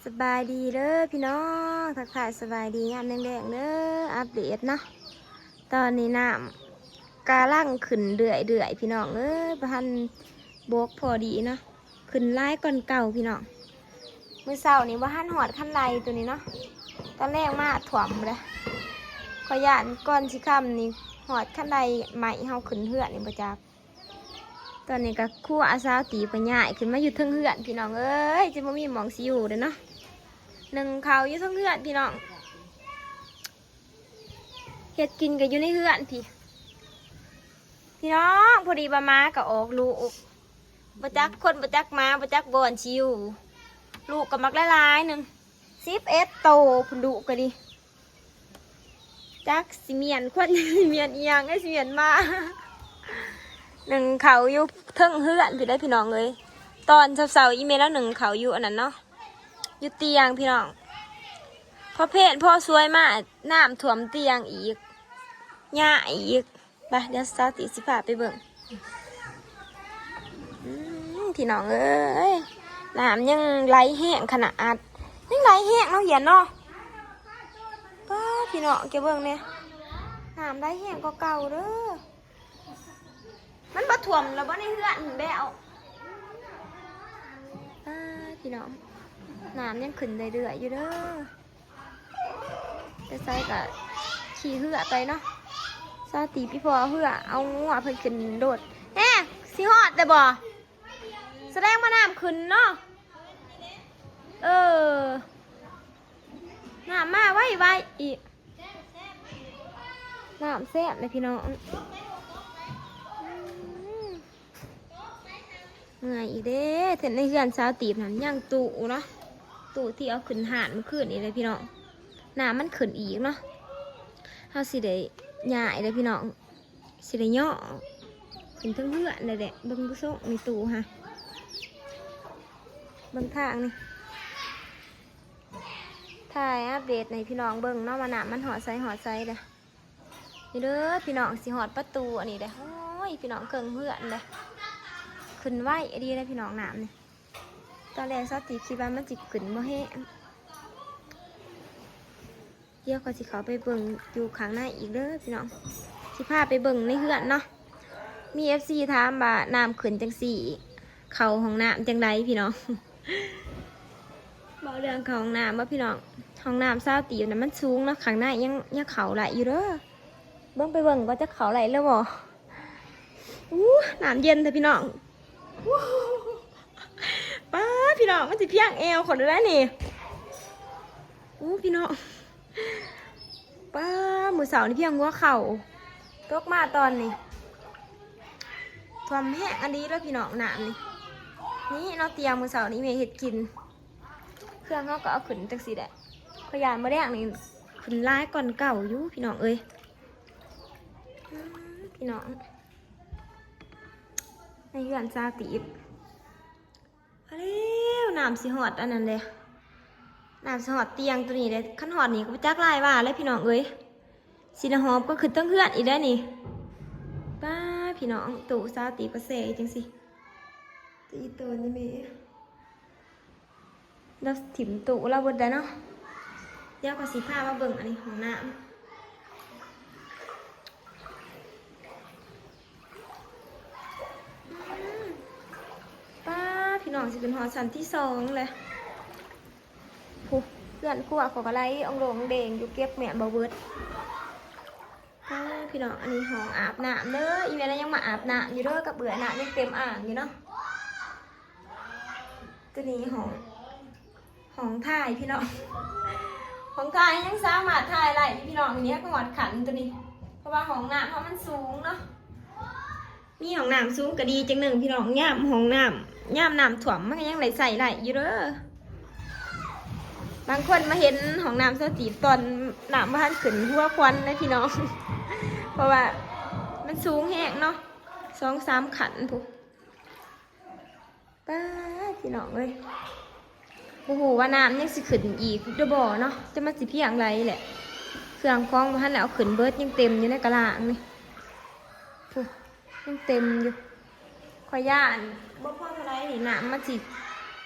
ສະບາຍດີເດີພີ່ນ້ອງ ທັກທາຍສະບາຍດີຍາມແລງໆເດີ ອັບເດດເນາະ. ຕອນນີ້ນ້ຳກຳລັງຂຶ້ນເລື້ອຍໆ ພີ່ນ້ອງເອີຍ ບໍ່ທັນບົກພໍດີເນາະ ຂຶ້ນຫຼາຍກ່ອນເກົ່າພີ່ນ້ອງ. ມື້ເຊົ້ານີ້ບໍ່ທັນຮອດຄັນໄດໂຕນີ້ເນາະ ຕອນແລງມາຖ້ວມເລີຍ. ຂ້ອຍຢ້ານກ່ອນຊິຄ່ຳນີ້ຮອດຄັນໄດໄມ້ເຮົາຂຶ້ນເຮືອນນີ້ບໍ່ຈັກ. ຕອນນີ້ກໍຄົວອາສາວຕີບກໍຍ້າຍຂຶ້ນມາຢູ່ເທິງເຮືອນພີ່ນ້ອງເອີຍ ຈະບໍ່ມີໝ່ອງຊິຢູ່ເດ້ເນາະ. ໜຶ້ງເຂົ້າຢູ່ເທິງເຮືອນພີ່ນ້ອງ ເຮັດກິນກໍຢູ່ໃນເຮືອນພີ້ ພີ່ນ້ອງ. ພໍດີວ່າໝາກໍອອກລູກ ບໍ່ຈັກຄົນ ບໍ່ຈັກໝາ ບໍ່ຈັກບ່ອນຊິຢູ່. ລູກກໍບັກຫຼາຍໆໜຶ່ງ ສິບເອັດໂຕພຸ້ນ ລູກກໍດີ. ຈັກຊິມ້ຽນຄວັນ ຊິມ້ຽນອີ່ຫຍັງ ຊິມ້ຽນໝາ. ໜຶ້ງເຂົ້າຢູ່ເທິງເຮືອນພີ້ເດີພີ່ນ້ອງເອີຍ. ຕອນເຊົ້າໆ ອີ່ແມ່ລາວໜຶ້ງເຂົ້າຢູ່ອັນນັ້ນເນາະ ຢູ່ຕຽງພີ່ນ້ອງ. ພໍເພນພໍສວຍມາ ນ້ຳຖ້ວມຕຽງອີກ ຍ້າຍອີກ. ໄປ ດຽວສາວຕີຊິພາໄປເບິ່ງ. ອືມ ພີ່ນ້ອງເອີຍ ນ້ຳຍັງໄຫຼແຮງຂະໜາດ ຍັງໄຫຼແຮງເນາະ ຫຽນເນາະ. ປ້າ ພີ່ນ້ອງ ເຈົ້າເບິ່ງແດ່ ນ້ຳໄຫຼແຮງກວ່າເກົ່າເດີ. ມັນບໍ່ຖ້ວມແລ້ວບໍ່ໃນເຮືອນແບວ? ປ້າ ພີ່ນ້ອງ ນ້ຳຍັງຂຶ້ນເລື້ອຍໆຢູ່ເດີ. ໄປໃສກະຂີ່ເຮືອໄປເນາະ. ສາວຕີບອີ່ພໍ່ເຮືອ ເອົາງົວເພິ່ນຂຶ້ນລົດ. ແຮງຊິຮອດແຕ່ບໍ່? ສະແດງວ່ານ້ຳຂຶ້ນເນາະ. ເອີ ນ້ຳມາໄວໆອີກ. ນ້ຳແຊບເລີຍພີ່ນ້ອງ. ເມື່ອຍອີກເດ້. ເຖິງໃນເຮືອນສາວຕີບນັ້ນຍັງຕູ້ເນາະ ຕູ້ທີ່ເອົາຂຶ້ນຮ້ານມື້ຄືນນີ້ເດ້ພີ່ນ້ອງ. ນ້ຳມັນຂຶ້ນອີກເນາະ ເຮົາຊິໄດ້ຍ້າຍເດ້ພີ່ນ້ອງ ຊິໄດ້ຍໍ້ຂຶ້ນເທິງເຮືອນໄດ້ແຫຼະ. ເບິ່ງດູຊົງນີ້ຕູ້ຫະ ເບິ່ງທາງນີ້ ຖ່າຍອັບເດດໃຫ້ພີ່ນ້ອງເບິ່ງເນາະ ວ່ານ້ຳມັນຮອດໃສຮອດໃສເດ້. ນີ້ເດີພີ່ນ້ອງ ຊິຮອດປະຕູອັນນີ້ເດ້. ໂອ້ຍ ພີ່ນ້ອງ ເຄິ່ງເຮືອນເດ້ ຂຶ້ນໄວອີ່ຫຼີເດ້ພີ່ນ້ອງ ນ້ຳນີ້. ຕອນແລກສາວຕີບຄິດວ່າມັນຊິຂຶ້ນບໍ່ແຮງ. ດຽວຂ້ອຍຊິເຂົ້າໄປເບິ່ງຢູ່ຂ້າງໃນອີກເດີພີ່ນ້ອງ ຊິພາໄປເບິ່ງໃນເຮືອນເນາະ. ມີເອັຟຊີຖາມວ່ານ້ຳຂຶ້ນຈັ່ງຊີ້ ເຂົ້າຫ້ອງນ້ຳຈັ່ງໃດພີ່ນ້ອງ? ເວົ້າເລື່ອງເຂົ້າຫ້ອງນ້ຳບໍ່ພີ່ນ້ອງ? ຫ້ອງນ້ຳສາວຕີບນະມັນສູງເນາະ ຂ້າງໃນຍັງ ຍັງເຂົ້າໄດ້ຢູ່ເດີ. ເບິ່ງ ໄປເບິ່ງວ່າຈະເຂົ້າໄດ້ຫຼືບໍ່. ອູ້ ນ້ຳເຢັນແທ້ພີ່ນ້ອງ. ອູ້ ປ້າ ພີ່ນ້ອງ ມັນຊິພຽງແອວຂ້ອຍໄດ້ນີ້. ອູ້ ພີ່ນ້ອງ ປ້າ ມື້ເຊົ້ານີ້ພຽງຫົວເຂົ່າ ຕົກມາຕອນນີ້ ຖ້ວມແຮງອີ່ຫຼີເດີພີ່ນ້ອງ ນ້ຳນີ້. ນີ້ເນາະ ຕຽງມື້ເຊົ້ານີ້ແມ່ເຮັດກິນ ເຄື່ອງເຮົາກໍເອົາຂຶ້ນຈັ່ງຊີ້ແຫຼະ. ຂ້ອຍຢ້ານມື້ແລງນີ້ຂຶ້ນຫຼາຍກ່ອນເກົ່າຢູ່ພີ່ນ້ອງເອີຍ. ອືມ ພີ່ນ້ອງ ໃນເຮືອນຊາວຕີບ ມາແລ້ວ ນ້ຳຊິຮອດອັນນັ້ນເດ້ ນ້ຳຊິຮອດຕຽງໂຕນີ້ເດ້. ຄັນຮອດນີ້ກໍບໍ່ຈັກຫຼາຍວ່າແລ້ວພີ່ນ້ອງເອີຍ. ຊິໄດ້ຫອບກໍຂຶ້ນເທິງເຮືອນອີກແລ້ວນີ້. ປ້າ ພີ່ນ້ອງ ໂຕສາວຕີບກໍແຊ່ຈັ່ງຊີ້ ຕີໂຕນີ້ແມ່. ລາວຖິ້ມຕູ້ລາວເບິດແລ້ວເນາະ. ດຽວຂ້ອຍຊິພາມາເບິ່ງອັນນີ້ ຫ້ອງນ້ຳ. ອືມ ປ້າ ພີ່ນ້ອງ ຊິຂຶ້ນຮອດຊັ້ນທີສອງແລ້ວ. ພຸ້ນ ເຮືອນຄົວເຂົາກໍໄລ່ອອງໂລ່ງເດງຢູ່ ເກັບແມ່ນບໍ່ເບິດ. ປ້າ ພີ່ນ້ອງ ອັນນີ້ຫ້ອງອາບນ້ຳເດີ. ອີແມ່ນະຍັງມາອາບນ້ຳຢູ່ເດີ ກັບເອື້ອຍ ນ້ຳຍັງເຕັມອ່າງຢູ່ເນາະ. ໂຕນີ້ຫ້ອງ ຫ້ອງຖ່າຍພີ່ນ້ອງ ຫ້ອງຖ່າຍຍັງສາມາດຖ່າຍໄດ້ຢູ່ພີ່ນ້ອງ. ນີ້ກໍຮອດຂັ້ນໂຕນີ້ ເພາະວ່າຫ້ອງນ້ຳເຮົາມັນສູງເນາະ. ມີຫ້ອງນ້ຳສູງກໍດີຈັ່ງໜຶ່ງພີ່ນ້ອງ ຍາມຫ້ອງນ້ຳ ຍາມນ້ຳຖ້ວມມັນກໍຍັງໄດ້ໃຊ້ໄດ້ຢູ່ເດີ. ບາງຄົນມາເຫັນຫ້ອງນ້ຳສາວຕີບຕອນນ້ຳບໍ່ທັນຂຶ້ນຫົວຄວັນເດ້ພີ່ນ້ອງ ເພາະວ່າມັນສູງແຮງເນາະ ສອງສາມຂັ້ນພຸ້ນ. ປ້າ ພີ່ນ້ອງເອີຍ ບໍ່ຮູ້ວ່ານ້ຳຍັງຊິຂຶ້ນອີກຫຼືບໍ່ເນາະ ຈະມັນຊິພຽງໃດແຫຼະ. ເຄື່ອງຂອງບໍ່ທັນໄດ້ເອົາຂຶ້ນເບິດ ຍັງເຕັມຢູ່ໃນກະລາງນີ້ ພຸ້ນ ຍັງເຕັມຢູ່. ຂ້ອຍຢ້ານບໍ່ພໍເທົ່າໃດນີ້ ນ້ຳມັນຊິ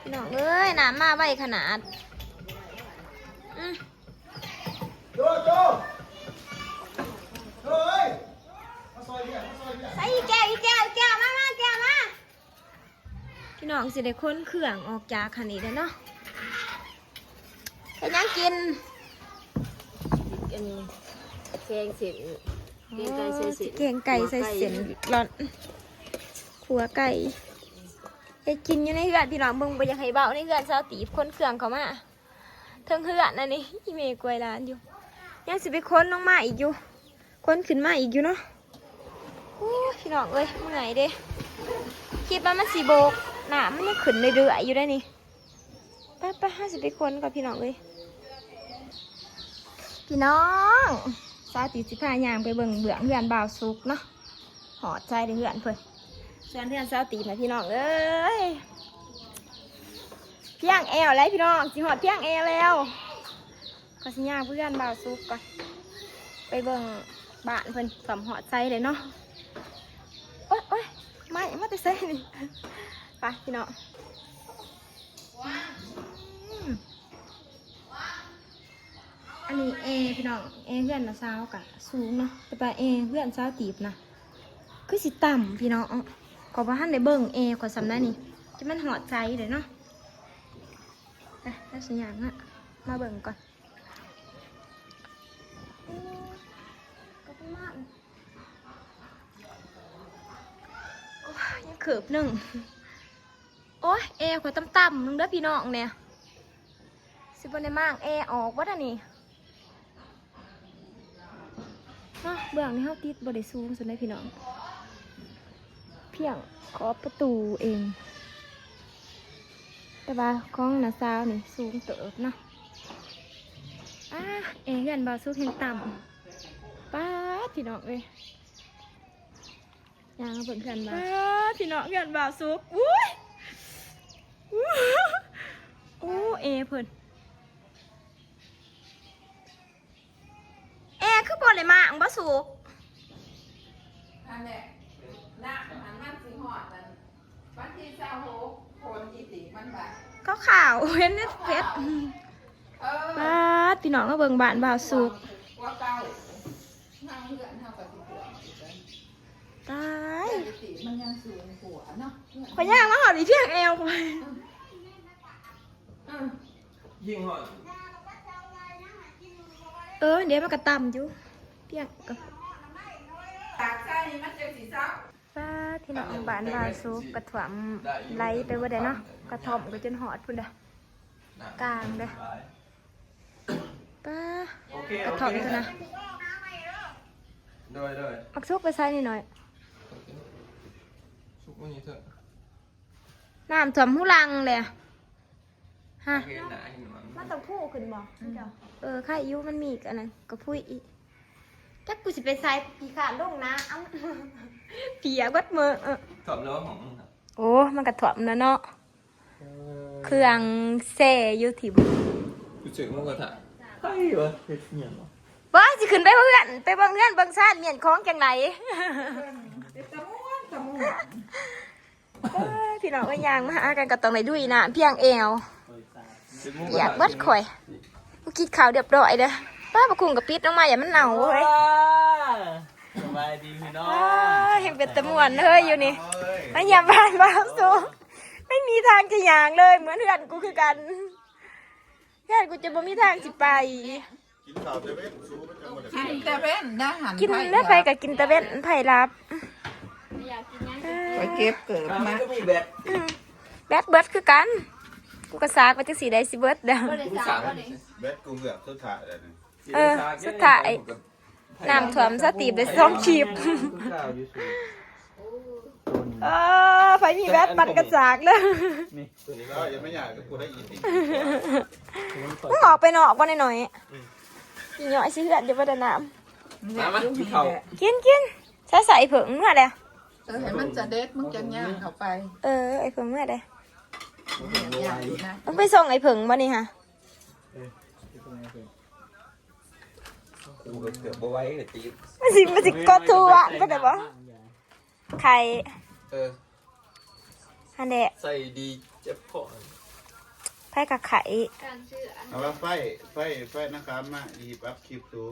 ພີ່ນ້ອງເອີຍ ນ້ຳມາໄວຂະໜາດ. ອືມ ໂຈ ໂຈ ເອີຍ ມາຊ່ອຍວຽກ ມາຊ່ອຍວຽກ. ໃສ່ອີ່ແກ້ວ ອີ່ແກ້ວ ອີ່ແກ້ວ ມາ ມາ ແກ້ວ ມາ. ພີ່ນ້ອງຊິໄດ້ຂົນເຄື່ອງອອກຈາກຫັ້ນອີກແລ້ວເນາະ. ເຮັດຫຍັງກິນ? ອັນນີ້ ແກງເສັ້ນ ອໍ ແກງໄກ່ໃສ່ເສັ້ນ ຊິແກງໄກ່ໃສ່ເສັ້ນ ຫັ້ວໄກ່ ລອນ ຂົ້ວໄກ່ ເຮັດກິນຢູ່ໃນເຮືອນ. ພີ່ນ້ອງເບິ່ງ ບໍ່ຢາກໃຫ້ເວົ້າໃນເຮືອນ ສາວຕີບຂົນເຄື່ອງເຂົ້າມາເທິງເຮືອນ. ອັນນີ້ອີ່ແມ່ກວຍຫຼານຢູ່ ຍັງຊິໄປຂົນລົງມາອີກຢູ່ ຂົນຂຶ້ນມາອີກຢູ່ເນາະ. ໂອ້ຍ ພີ່ນ້ອງເອີຍ ເມື່ອຍເດ້ ຄິດວ່າມັນຊິໂບກ ນ້ຳມັນຍັງຂຶ້ນເລື້ອຍໆຢູ່ເດ້ນີ້. ໄປໆ ເຮົາຊິໄປຂົນກ່ອນ ພີ່ນ້ອງເອີຍ. ພີ່ນ້ອງ ສາວຕີຊິພາຍ່າງໄປເບິ່ງເບື້ອງເຮືອນບ່າວສຸກເນາະ. ຮອດໃສເດ້ເຮືອນເພິ່ນ ສ່ວນເຮືອນສາວຕີນະ ພີ່ນ້ອງເອີຍ ພຽງແອວແລ້ວ ພີ່ນ້ອງ ຊິຮອດພຽງແອວແລ້ວ. ກໍຊິຍ່າງໄປເຮືອນບ່າວສຸກກ່ອນ ໄປເບິ່ງບ້ານເພິ່ນຖ້ວມຮອດໃສເດ້ເນາະ. ໂອ້ຍ ໂອ້ຍ ໄມ້ມາແຕ່ໃສນີ້? ໄປ ພີ່ນ້ອງ. ອືມ ອັນນີ້ແອ ພີ່ນ້ອງ ແອເຮືອນນ້າສາວກະສູງເນາະ ແຕ່ວ່າແອເຮືອນສາວຕີບນະ ຄືຊິຕ່ຳ ພີ່ນ້ອງ. ຂ້ອຍບໍ່ທັນໄດ້ເບິ່ງແອຂ້ອຍສ່ຳໃດນີ້ ຈະແມ່ນຮອດໃສເດ້ເນາະ. ໄປ ເຮົາຊິຍ່າງມາ ມາເບິ່ງກ່ອນ. ໂອ້ຍ ກໍປະມານ ໂອ້ຍ ຍັງເກີບໜຶ່ງ. ໂອ້ຍ ແອຂ້ອຍຕ່ຳໆໜຶ່ງເດີພີ່ນ້ອງແນ່ ຊິບໍ່ໄດ້ມ້າງແອອອກບໍ່ດະນີ້ເນາະ. ເບື້ອງນີ້ເຮົາຕິດບໍ່ໄດ້ສູງສ່ຳໃດພີ່ນ້ອງ ພຽງຂອບປະຕູເອງ ແຕ່ວ່າຂອງນ້າສາວນີ້ສູງເຕີບເນາະ. ອາ ແອເຮືອນບ່າວສຸກແຮງຕ່ຳ ປາດ ພີ່ນ້ອງເອີຍ. ຍ່າງມາເບິ່ງເຮືອນບ່າວ ປາດ ພີ່ນ້ອງ ເຮືອນບ່າວສຸກ ອຸ້ຍ ໂອ້ ແອເພິ່ນ ແອຄືບໍ່ໄດ້ມ້າງບໍ່ສຸກ ຫັ້ນແຫຼະ ນ້ຳຫັ້ນມັນຊິຮອດນັ້ນ ວັນທີຊາວຫົກ ຝົນອີກຕິ ມັນວ່າ ຂາວໆ ເຫັນໃນເຟສ ເອີ ປາດ ພີ່ນ້ອງ ມາເບິ່ງບ້ານບ່າວສຸກ ກວ່າເກົ່າ ເຮືອນເຮົາກໍຊິຖ້ວມອີກແລ້ວ. ຕາຍ ແຕ່ທີ່ມັນຍັງສູງກວ່າເນາະ ເຮືອນ ຂ້ອຍຍ່າງມາຮອດອີກພຽງແອວຂ້ອຍ ເອີ ຍິງຮອດ ເອີ ເດ ມັນກໍຕ່ຳຢູ່ ພຽງກໍ ຕາກໃສ່ມັນຈັ່ງຊິເຊົາ. ປາດ ພີ່ນ້ອງ ບ້ານບ່າວສຸກກະຖ້ວມໄຫຼໄປເບິດແລ້ວເນາະ ກະທ່ອມກໍຈົນຮອດພຸ້ນເດີ້ ກາງເດີ້. ປ້າ ໂອເຄ ກະທ່ອມ ໂອເຄ ເທົ່ານັ້ນ ໂດຍ ໂດຍ ບັກສຸກໄປໃສນີ້ໜ້ອຍ ສຸກມື້ນີ້ເຖາະ ນ້ຳຖ້ວມຫູຫຼັງແຫຼະ ຮະ ເຫັນໜ້າເຫັນຫຍັງ ມັນຕ້ອງພູຂຶ້ນບໍ່ ເອີ ໄຄຢູ່ ມັນມີອັນນັ້ນ ກະພຸ້ຍອີກ ຈັກກູຊິໄປໃສ ຂີ້ຄ້ານລົງນາ ເອົ້າ ປຽກເບິດມື້ ເອີ ຖ້ວມແລ້ວຫ້ອງ ໂອ້ ມັນກະຖ້ວມແລ້ວເນາະ. ເອີ ເຄື່ອງແຊ່ຢູ່ຖິ້ມ ຢູ່ເຊິ່ງໝູກະທະ ໃຜວະ ເຮັດຫຍັງວະ ບໍ່ ຊິຂຶ້ນໄປເຮືອນ ໄປເບິ່ງເຮືອນເບິ່ງຊານ ມ້ຽນຂອງຈັ່ງໃດ ເປັນຕາມ່ວນຕາມ່ວນ ເອີຍ ພີ່ນ້ອງເອີຍ ຍ່າງມາຫາກັນກໍຕ້ອງໄດ້ລຸຍນ້ຳພຽງແອວ ປຽກເບິດຂ້ອຍ ກູກິນເຂົ້າຮຽບຮ້ອຍເດີ້ ປ້າ ບັກຄຸງກໍປິດອອກມາ ຢ້ານມັນເນົ່າເວີຍ ສະບາຍດີພີ່ນ້ອງ ອ້າ ແຮ່ງເປັນຕາມ່ວນເລີຍຢູ່ນີ້ ມາຢ້ຽມບ້ານບ່າວສຸກ ໄມ່ມີທາງຈະຍ່າງເລີຍ ເໝືອນເຮືອນກູຄືກັນ ເຮືອນກູຈະບໍ່ມີທາງຊິໄປ ກິນເຂົ້າແຕ່ເວັນ ສູມັນຈັ່ງບໍ່ໄດ້ ກິນແຕ່ເວັນນະ ຫັນ ກິນແລ້ວ ໃຜກໍກິນແຕ່ເວັນ ໃຜຫຼັບ ເກັບເກີບມາ ແບັດເບິດຄືກັນ. ກູກະສາກໄປຈັ່ງຊີ້ໄດ້ຊິເບິດດາ. ແບັດກູເກືອບສຸດທ້າຍແລ້ວນີ້. ເອີ ສຸດທ້າຍ ນ້ຳຖ້ວມສະຕີບໄດ້ສອງຄີບ. ເອີ ໃຜມີແບັດປັ່ນກະສາກເດີ. ມຶງອອກໄປນອກບໍ່ໜ້ອຍໆ? ຊິຫຍໍ້ຊິເຮືອນຢູ່ບໍ່ດານ້ຳ. ມາ ມາກິນເຂົ້າ ກິນ ກິນ. ໃສ່ ໃສ່ເຜິ້ງເມືອແລ້ວ. ເອີ ໃຫ້ມັນສະເດັດ ມຶງຈັ່ງຍ່າງເຂົ້າໄປ. ເອີ ໄອ້ເຜິ້ງເມືອແລ້ວ. ມຶງໄປສົ່ງໄອ້ເຜິ້ງບໍ່ນີ້ຫະ? ກູກໍເກືອບບໍ່ໄຫວແລ້ວຕິ. ມັນຊິ ມັນຊິກົດທົ່ວໄປໄດ້ບໍ່? ໄຂ່ ເອີ ຫັ້ນແຫຼະ ໃສ່ດີເຈັບຄໍ. ໃຜກະໄຂ່. ເອົາວ່າໄຟ ໄຟ ໄຟນະຄາມາອີບອັບຄລິບດູ.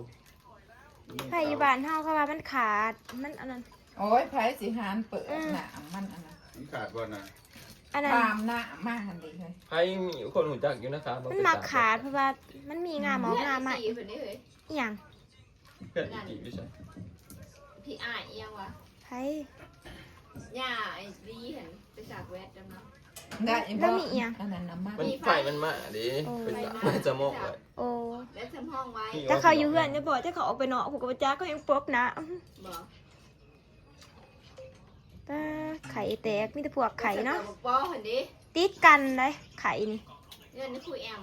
ໄຟຢູ່ບ້ານເຮົາເຂົາວ່າມັນຂາດ ມັນອັນນັ້ນ. ໂອ້ຍ ໃຜຊິຫານເປີດ ອືມ ນ້ຳມັນອັນນັ້ນ. ມັນຂາດບໍ່ນະ? ອັນນັ້ນ ຕາມນ້ຳມາຫັ້ນເດ້ເຮີ້ຍ. ໃຜມີຄົນຮູ້ຈັກຢູ່ນະຄາ ມັນມັກຂາດ ເພາະວ່າມັນມີງາໝອກງາໄມ້. ອີ່ຫຍັງ? ເພື່ອນອີ່ຈີ້ຢູ່ໃສ? ພີ່ອ້າຍອີ່ຫຍັງວະ? ໃຜ? ຍ່າໄອ້ລີຫັ້ນ ໄປສາກແວັດນຳເນາະ. ໄດ້ ແລ້ວມີອີ່ຫຍັງ? ອັນນັ້ນນຳມາ ມັນໄຟມັນມາເດ້. ໂອ້ ໄປສາກແວັດສະໝອງໄວ້. ໂອ້ ແວັດສະໝອງໄວ້. ຈັກເຂົາຢູ່ເຮືອນຢູ່ບໍ່ ຈັກເຂົາອອກໄປນອກ ຜູ້ກໍບໍ່ຈັກ ເຂົາຍັງປົກໜ້າ. ບໍ່ ຕາ ໄຂ່ແຕກ ມີແຕ່ພວກໄຂ່ເນາະ ຕິດກັນເດ້ໄຂ່ນີ້. ເງິນຄູແອມ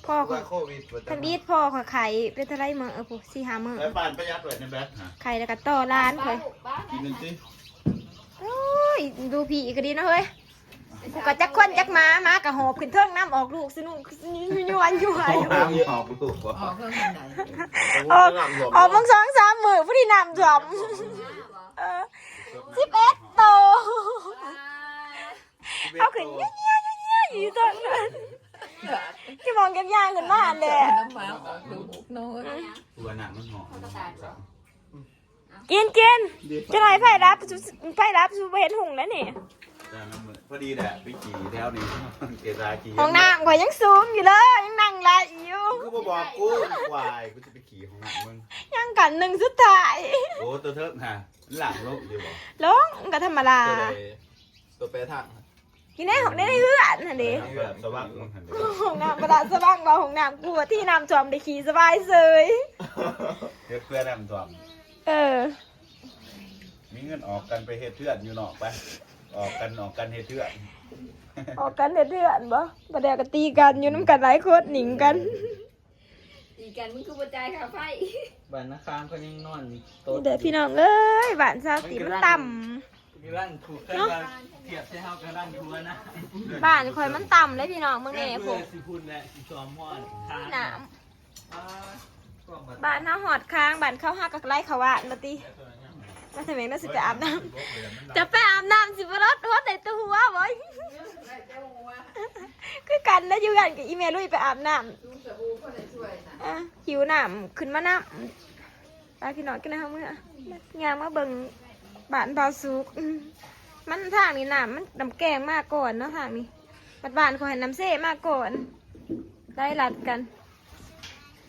ພໍ່ຂ້ອຍ ໂຄວິດ ທຳອິດພໍ່ຂ້ອຍໄຂ່ເປັນເທົ່າໃດມື້ ເອີ ຜູ້ ສີ່ຫ້າມື້. ແລ້ວປານປະຢັດໄວ້ໃນແບັດຫະ ໄຂ່ແລ້ວກໍຕໍ່ຫຼານຂ້ອຍ ກິນນັ້ນຕິ. ໂອ້ຍ ດູຜີກໍດີເນາະເຮີ້ຍ. ກໍຈັກຄົນຈັກໝາ ໝາກໍຫອບຂຶ້ນເທິງນຳ ອອກລູກສະນຸກ ຍວນຢູ່ ອອກລູກບໍ່? ອອກເພິ່ງອັນໃດ? ອອກ ອອກເພິ່ງສອງສາມມື້ ພໍດີນ້ຳຖ້ວມ. ເອີ ສິບເອັດໂຕ. ເອົາຂຶ້ນເຍຍໆໆຢູ່ຕອນນັ້ນ ຈະມອງກັບຍ່າງຂຶ້ນມາຫັ້ນແຫຼະ. ນ້ຳໝາອອກລູກເນາະ ຕົວນ້ຳມັນຫອມ. ກິນ ກິນ ຈະໜ້ອຍໄຟດັບ ໄຟດັບ ຊິບໍ່ເຫັນຫຸ່ງແລ້ວນີ້. ພໍດີແຫຼະ ໄປຂີ່ແຖວນີ້ ເກສາຂີ່. ຫ້ອງນ້ຳຂ້ອຍຍັງສູງຢູ່ເລີຍ ຍັງນັ່ງໄດ້ຢູ່. ຄືບໍ່ບອກກູ ຄວາຍ ກູຊິໄປຂີ່ຫ້ອງນ້ຳມຶງ. ຍັງກັນໜຶ່ງສຸດທ້າຍ. ໂອ້ ຕົວເທິງຫະ ມັນຫຼັງລົງຢູ່ບໍ່? ລົງ ກໍທຳມະດາ. ຕົວໃດ? ຕົວແປທາງຫະ ຢູ່ໃນ ໃນເຮືອນຫັ້ນເດ້. ໃນເຮືອນສະຫວ່າງຫັ້ນເດ້. ຫ້ອງນ້ຳບໍ່ໄດ້ສະຫວ່າງ ວ່າຫ້ອງນ້ຳກູ ທີ່ນ້ຳຖ້ວມໄດ້ຂີ່ສະບາຍເສີຍ. ເຮັດເພື່ອນ້ຳຖ້ວມ. ເອີ ມີເງິນອອກກັນໄປເຮັດເຮືອນຢູ່ນອກໄປ. ອອກກັນ ອອກກັນເຮັດເຮືອນ. ອອກກັນເຮັດເຮືອນບໍ່? ບໍ່ໄດ້ກໍຕີກັນ ຢູ່ນຳກັນຫຼາຍຄົນ ໜິງກັນ. ຕີກັນ ມຶງຄືບໍ່ຈ່າຍຄ່າໄຟ? ບ້ານນາຄາມເຂົາຍັງນອນໂຕດ. ນີ້ເດີພີ່ນ້ອງເອີຍ ບ້ານຊາວຕີບມັນຕ່ຳ. ກຳລັງຖືກ ເນາະ ທຽບໃສ່ເຮົາກຳລັງຫົວນະ. ບ້ານຂ້ອຍມັນຕ່ຳເດ້ພີ່ນ້ອງ ເບິ່ງແດ່ພຸ້ນ ຊິພຸ້ນແຫຼະ ຊິຊອມຮອດ ນ້ຳ. ບ້ານເຮົາຮອດຄາງ ບ້ານເຂົາຫາກໍໄລ່ເຂົ້າບ້ານມາຕິ. ມາທຳແມ່ນວ່າຊິໄປອາບນ້ຳ ຈະໄປອາບນ້ຳຊິບໍ່ລອດ ຮອດໄດ້ແຕ່ຫົວບໍ່? ຄືກັນນະ ຢູ່ເຮືອນກັບອີ່ແມ່ລຸຍໄປອາບນ້ຳ ຫິວນ້ຳຂຶ້ນມານຳ. ໄປພີ່ນ້ອງ ກິນນ້ຳເມືອ ຍ່າງມາເບິ່ງບ້ານບ່າວສຸກ. ມັນທາງນີ້ນ້ຳມັນ ນ້ຳແກງມາກ່ອນເນາະ ທາງນີ້ ບັດບ້ານຂ້ອຍນ້ຳເຊມາກ່ອນ ໄລ່ລັດກັນ.